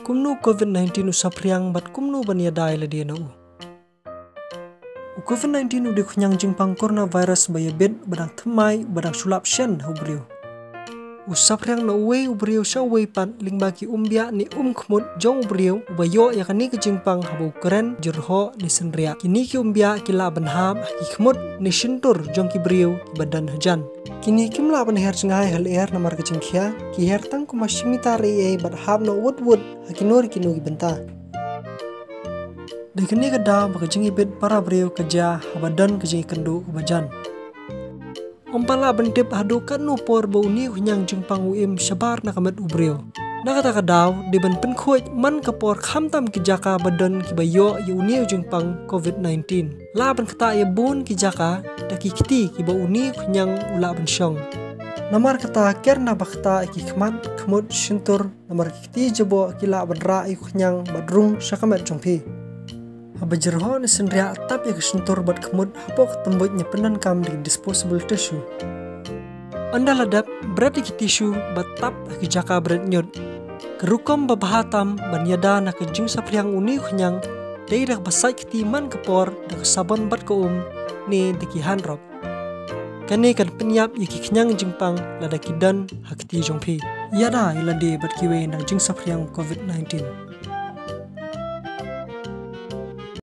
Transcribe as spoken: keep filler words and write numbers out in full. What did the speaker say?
Kumno u COVID nineteen u saphriang bad kumno ban ïada ïa lade na u? U COVID nineteen u dei u khñiang jingpang coronavirus ba ïabit ba dang thymmai ba dang shu lap shen ha u briew. U saphriang na uwei u briew sha uwei pat lyngba ki umbiah ne umkhmut jong u briew uba ïoh ïa kane ka jingpang haba u kren, jyrhoh ne synriah. Kine ki umbiah ki lah ban hap ha ki khmut ne shyntur jong ki briew kiba don hajan. Kine kim lah ban her jngai ha lyer namar ka jingkhia, ki her tang kumba shi mitar ei ei bad hap noh wut wut ha kino kino ki bynta. Dei kane ka daw ba ka jingïabit para briew ka jia haba don ka jingïakynduh kaba jan. Ym pat lah ban tip haduh katno por ba une u khñiang jingpang u im shabar na ka met u briew. Na kata ka daw dei ban pynkhuid man ka por khamtam ki jaka ba don kiba ïoh ïa une u jingpang COVID nineteen. Lah ban ktah ïa bun ki jaka da ki kti kiba une u khñiang u lah ban shong. Namar kata ker na ba ktah ïa ki khmat, khmut, shyntur, namar ki kti jaboh ki lah ban rah ïa u khñiang bad rung sha ka met jong phi. Haba jyrhoh ne synriah, tap ïa ka shyntur bad khmut hapoh ka tymbuid ne pyndonkam da ki disposable tissue. Ynda la dep, bret ïa ki tissue bad tap ha ki jaka bret ñiut. Ka rukom ba bha tam ban ïada na ka jingsaphriang une u khñiang dei da kaba sait kti man ka por da ka sabon bad ka um ne da ki hand rub. Kane kan pynïap ïa ki khñiang jingpang lada ki don ha kti jong phi. Ïada ïa lade bad kiwei na ka jingsaphriang COVID nineteen.